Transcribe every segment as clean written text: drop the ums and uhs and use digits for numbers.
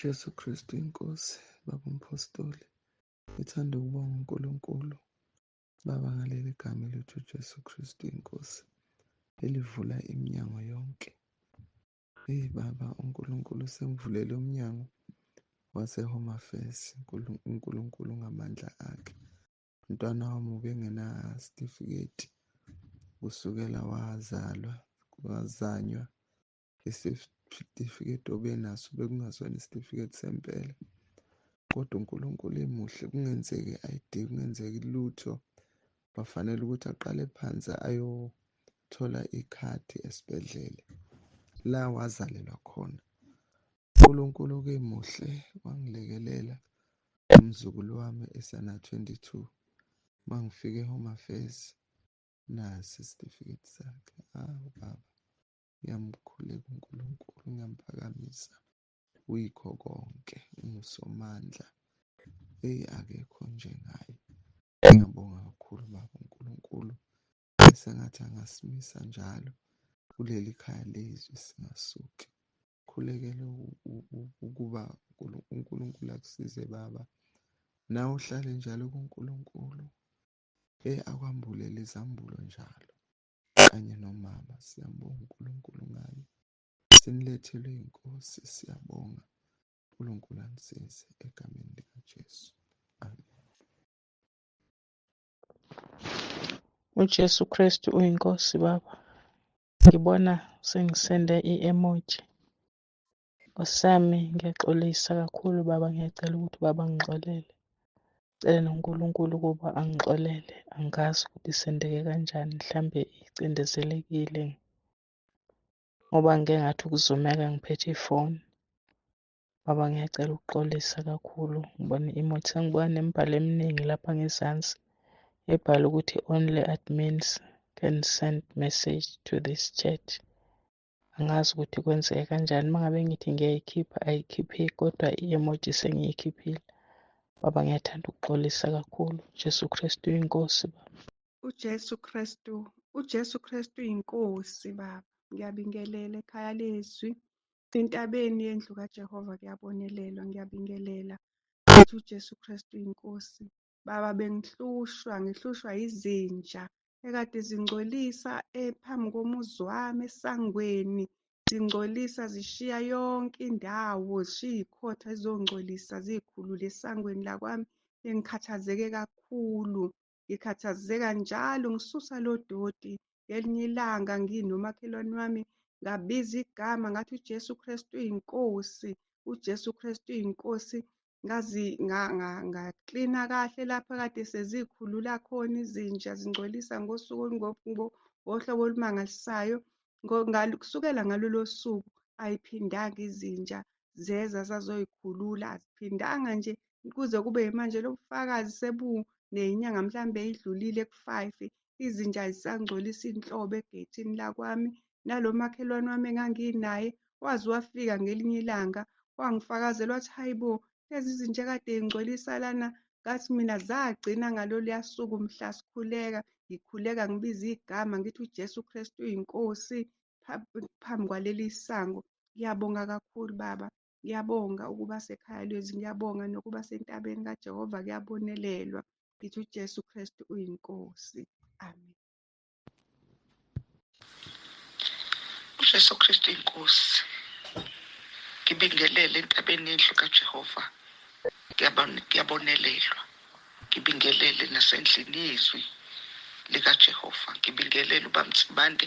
Jesu Kristu inkosi, baba umpostoli, ngithanda ukubonga uNkulunkulu baba ngaleli gama elithi uJesu Kristu inkosi elivula iminyango yonke. Eyi baba, uNkulunkulu usengivulele umnyango wase-Home Affairs, uNkulunkulu ngamandla akhe. Umntwana wami ubengenasitifiketi kusukela wazalwa, wazanywa isitifiketi obenaso bekungasona isitifiketi sempela, kodwa uNkulunkulu emuhle, kungenzeki i-ID, kungenzeki lutho. Kwafanele ukuthi aqale phansi ayothola ikhadi esibhedlela la wazalelwa khona. uNkulunkulu-ke muhle, wangilekelela umzukulu wami esena-22. Uma ngifika e-Home Affairs, nasi isitifiketi sakhe. Awu baba, ngiyamkhuleka uNkulunkulu, ngiyamphakamisa, uyikho konke, ungusomandla. Eyi, akekho njengaye. Ngiyabonga kakhulu baba uNkulunkulu, esengathi angasimisa njalo kuleli khaya lezwi singasuki. Khulekele ukuba uNkulunkulu akusize baba, nawe uhlale njalo kuNkulunkulu, akwambulele izambulo njalo kanye nomama. Siyabonga uNkulunkulu ngani, sinilethelwe inkosi, siyabonga. uNkulunkulu anisize egameni likaJesu, amen. UJesu Kristu uyinkosi baba. Ngibona sengisende i-emoji. Nkosi yami, ngiyaxolisa kakhulu baba, ngiyacela ukuthi baba ngixolele. Cela noNkulunkulu ukuba angixolele. Angazi ukuthi isendeke kanjani, mhlambe icindezelekile ngoba ngike ngathi ukuzumeka ngiphethe ifoni. Baba ngiyacela ukuxolisa kakhulu. Ngibona i-emoji, sengibona nemibhalo eminingi lapha ngezansi ebhala ukuthi only admins can send message to this chat. Angazi ukuthi kwenzeke kanjani. Uma ngabe ngithi ngiyayikhipha ayikhipheki, kodwa i-emoji sengiyikhiphile. Baba ngiyathanda ukuxolisa kakhulu. Jesu Kristu uyinkosi baba. uJesu Kristu, uJesu Kristu uyinkosi baba. Ngiyabingelela ekhaya lezwi. Entabeni yendlu kaJehova kuyabonelelwa, ngiyabingelela. Ngithi uJesu Kristu uyinkosi. Baba bengihlushwa, ngihlushwa izinja ekade zingcolisa phambi komuzi wami esangweni, zingcolisa zishiya yonke indawo, zishiya ikhotha zizongcolisa zikhulule esangweni lakwami. Bengikhathazeke kakhulu, ngikhathazeka njalo ngisusa lo doti. Ngelinye ilanga nginomakhelwane wami ngabiza igama ngathi uJesu Kristu uyinkosi, uJesu Kristu uyinkosi. Ngazi ngaklina kahle lapha kade sezikhulula khona izinja zingcolisa ngosuku ngohlobo olumangalisayo. Kusukela ngalolo suku ayiphindanga izinja zeza zazoyikhulula, aziphindanga nje kuze kube manje. Lobufakazi sebuney'nyanga mhlambe ey'dlulile ku-5, izinja azisangcolisi inhlobo egeyithini lakwami. Nalo makhelwane wami enganginaye waze wafika ngelinye ilanga wangifakazela wathi, hayi bo, lezi zinja kade y'ngcolisa lana. Ngathi mina zagcina ngaloluya suku mhla sikhuleka, ngikhuleka ngibiza igama ngithi uJesu Kristu uyinkosi phambi kwaleli sango. Ngiyabonga kakhulu baba, ngiyabonga ukuba sekhaya lwezwi, ngiyabonga nokuba sentabeni kaJehova kuyabonelelwa. Ngithi uJesu Kristu uyinkosi. Amen. uJesu Kristu inkosi. Ngibingelele entabeni yendlu kaJehova, ngiyabonelelwa. Ngibingelele nasendlini yezwi likaJehova. Ngibingelele uBaba Mtsibande,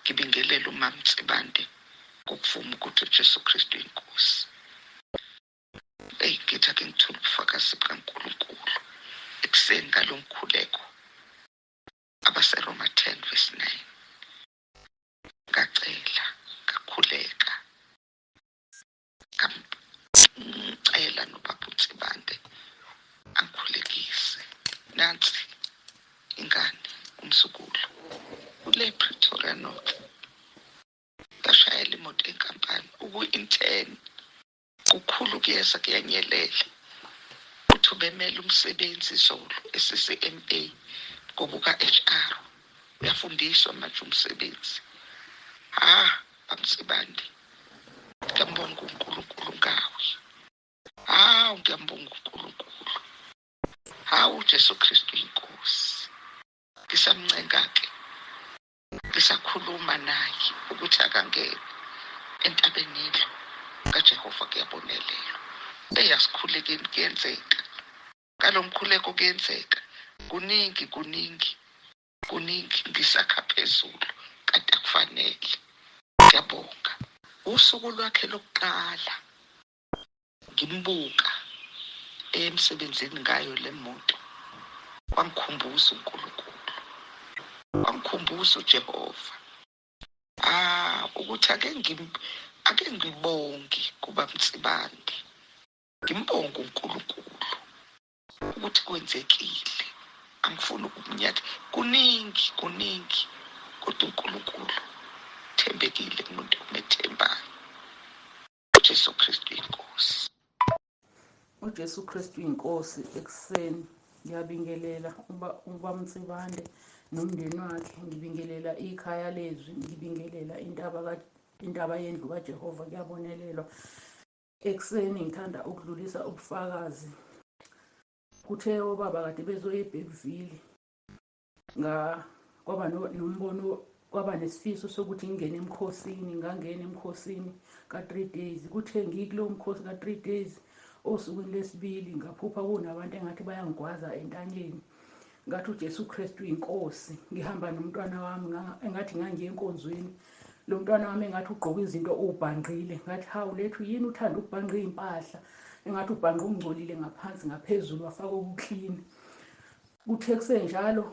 ngibingelele uMaMtsibande ngokuvuma ukuthi uJesu Kristu inkosi. Eyi, ngithi ake ngithole ubufakazi bukaNkulunkulu ekuseni ngalo mkhuleko abaseRoma 10 verse 9. Ngacela, ngakhuleka, ngamcela nobaba uNtsibande angikhulekise. Nansi ingane umzukulu ule Pretoria North, ngashayela imoto enkampani uku-intern, kukhulu kuyeza kuyanyelela. Uthi ubemele umsebenzi izolo e-CCMA ngokuka-HR, uyafundiswa manje umsebenzi. Ha, bamsibande, ngiyambonga uNkulunkulu ngawe. Hawu, ngiyambonga uNkulunkulu. Hawu, uJesu Kristu inkosi. Ngisamncenga-ke, ngisakhuluma naye ukuthi akangene entabeni yendlu kaJehova, kuyabonelelwa. Eyasikhulekeni kuyenzeka, ngalo mkhuleko kuyenzeka. Kuningi, kuningi, kuningi, ngisakha phezulu kanti akufanele. Ngiyabonga. Usuku lwakhe lokuqala ngimbuka emsebenzini ngayo le moto, wangikhumbuza uNkulunkulu, wangikhumbuza uJehova, ukuthi ake ngibonge kuba Mtsibande, ngimbonge uNkulunkulu ukuthi kwenzekile. Angifuni ukumnyatha, kuningi, kuningi, kodwa uNkulunkulu thembekile kumuntu omethembayo. uJesu Kristu inkosi. UJesu Kristu inkosi. Ekuseni ngiyabingelela uba Mtsibande nomndeni wakhe, ngibingelela ikhaya lezwi, ngibingelela intaba yendlu kaJehova, kuyabonelelwa. Ekuseni ngithanda ukudlulisa ubufakazi. Kuthe obaba kade bezoya eBergville, kwaba nombono, kwaba nesifiso sokuthi ngingene emkhosini. Ngangena emkhosini ka-3 days. Kuthe ngikulowo mkhosi ka-3 days, osukwini lesibili ngaphupha kunabantu engathi bayangigwaza entanyeni. Ngathi uJesu Kristu inkosi. Ngihamba nomntwana wami, engathi ngangiye enkonzweni. Lo mntwana wami engathi ugqoka izinto ubhanqile. Ngathi hawu lethu, yini uthanda ukubhanqa iy'mpahla? Engathi ubhanqa ungcolile ngaphansi, ngaphezulu wafaka okuklini. Kuthe kusenjalo,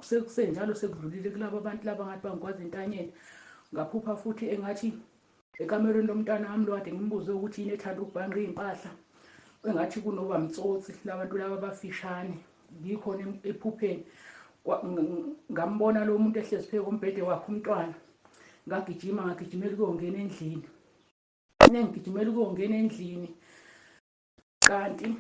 sekusenjalo, sekudlulile kulabo abantu laba ngathi bangigwaza entanyeni, ngaphupha futhi engathi ekamerweni lomntwana wami lo kade ngimbuze ukuthi yini ethanda ukubhanqa iy'mpahla, engathi kunoba mtsotsi labantu laba abafishane. Ngikhona ephupheni, ngambona lo muntu ehlezi phezu kombhede wakhe umntwana. Ngagijima, ngagijimela ukuyongena endlini. Nengigijimela ukuyongena endlini, kanti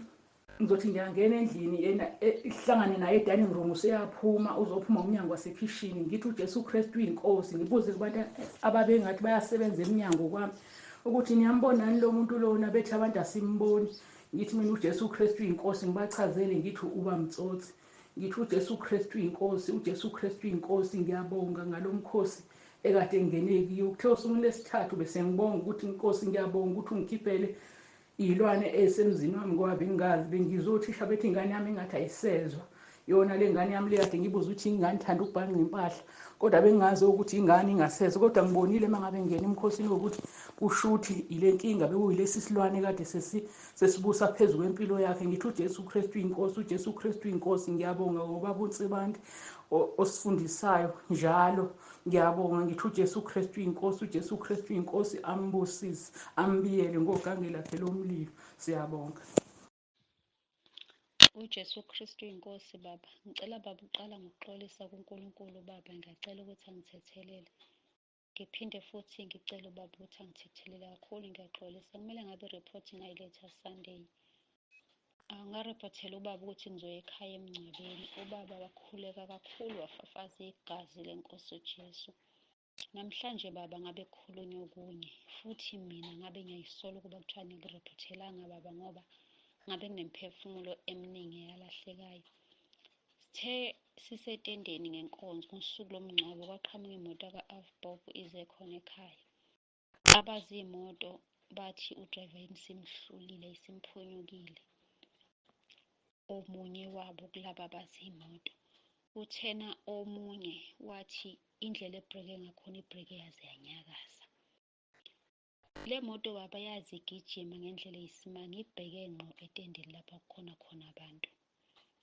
ngizothi ngiyangena endlini, yena ihlangane naye e-dining room, useyaphuma, uzophuma umnyango wasekhishini. Ngithi uJesu Kristu inkosi. Ngibuze kubantu ababengathi bayasebenza emnyango kwami ukuthi niyambonani lo muntu lona? Bethi abantu asimboni. Ngithi mina uJesu Kristu inkosi, ngibachazele ngithi uba mtsotsi. Ngithi uJesu Kristu inkosi, uJesu Kristu inkosi. Ngiyabonga ngalomkhosi ekade ngingene kiyo. Kuthe osukwini lesithathu bese ngibonga ukuthi inkosi, ngiyabonga ukuthi ungikhiphele iy'lwane ezisemzini wami, ngoba bengingazi. Bengizwe othisha bethi ingane yami engathi ayisezwa. Yona le ngane yami le kade ngibuza ukuthi ingane ithanda ukubhanqa impahla, kodwa bengingazi ukuthi ingane ingasezwa. Kodwa ngibonile uma ngabe ngingena emkhosini wokuthi kushuthi ile nkinga bekuyilesi silwane kade sesibusa phezu kwempilo yakhe. Ngithi uJesu Kristu inkosi, uJesu Kristu inkosi. Ngiyabonga ngobaba uNsibande osifundisayo njalo. Ngiyabonga, ngithi uJesu Kristu inkosi, uJesu Kristu inkosi. Ambusise, ambiyele ngogange lakhe lomlilo. Siyabonga. UJesu Kristu inkosi. Baba, ngicela baba uqala ngokuxolisa kuNkulunkulu. Baba, ngiyacela ukuthi angithethelele. Ngiphinde futhi ngicele ubaba ukuthi angithethelele kakhulu. Ngiyaxolisa, kumele ngabe i-report ngayiletha Sunday. Ngariphothela ubaba ukuthi ngizoya ekhaya emngcwabeni. Ubaba wakhuleka kakhulu, wafafaza igazi lenkosi uJesu. Namhlanje baba ngabe kukhulunywa okunye, futhi mina ngabe ngiyayisola ukuba kuthiwa ningiriphothelanga baba, ngoba ngabe kunemphefumulo eminingi eyalahlekayo. Sithe sisetendeni ngenkonzo ngosuku lomngcwabo, kwaqhamuka imoto ka-Avbob ize khona ekhaya. Abazi imoto bathi udrayiva isimhlulile, isimphunyukile. Omunye wabo kulaba abazi imoto uthena, omunye wathi indlela ebhreke ngakhona, ibhreke yaze yanyakaza. Le moto baba yazi igijima ngendlela eyisimanga, ibheke ngqo etendeni lapho kukhona khona abantu.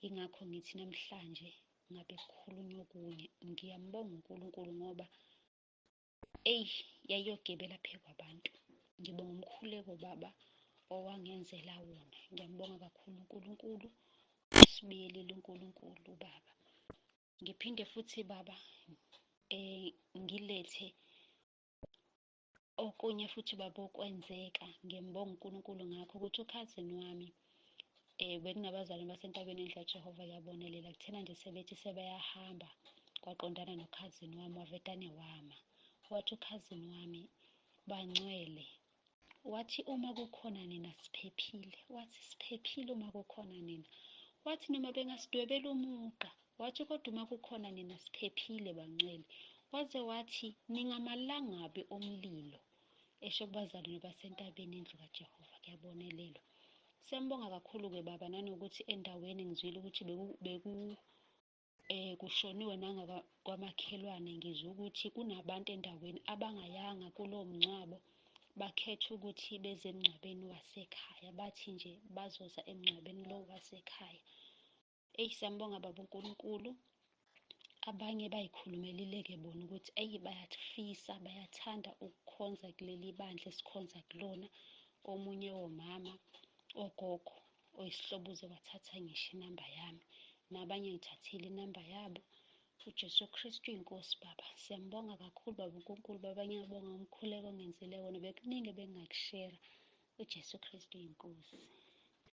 Ingakho ngithi namhlanje ngabe kukhulunywa okunye. Ngiyambonga uNkulunkulu ngoba eyi yayiyogibela phezu kwabantu. Ngibonga umkhuleko baba owangenzela wona. Ngiyambonga kakhulu uNkulunkulu, usibiyelile uNkulunkulu baba. Ngiphinde futhi baba ngilethe okunye futhi baba okwenzeka. Ngiyambonga uNkulunkulu ngakho ukuthi ukhazini wami bekunabazalwane basentabeni endlu kaJehova yabonelela. Kuthena nje sebethi sebayahamba, kwaqondana nokhazini wami, wavetane wama. Wathi ukhazini wami, bangcwele, wathi Wathi uma kukhona nina siphephile, wathi siphephile uma kukhona nina. Wathi noma bengasidwebela umugqa, wathi kodwa uma kukhona nina siphephile bangcwele. Waze wathi ningamalangabi omlilo, esho kubazalwane basentabeni indlu kaJehova kuyabonelelwa. Siyambonga kakhulu-ke baba, nanokuthi endaweni ngizwile ukuthi beku kushoniwe nangakwamakhelwane. Ngizwe ukuthi kunabantu endaweni abangayanga kulowo mngcwabo, bakhetha ukuthi beze emngcwabeni wasekhaya, bathi nje bazoza emngcwabeni lo wasekhaya. Eyi, siyambonga baba uNkulunkulu. Abanye bayikhulumelile-ke bona ukuthi eyi bayafisa, bayathanda ukukhonza kuleli bandla esikhonza kulona. Omunye womama, ogogo oyisihlobo uze wathatha ngisho inamba yami, nabanye ngithathile inamba yabo. UJesu Kristu inkosi baba. Siyambonga kakhulu baba uNkulunkulu. Baba ngiyabonga umkhuleko ongenzele wona, bekuningi ebengingakushera. UJesu Kristu inkosi.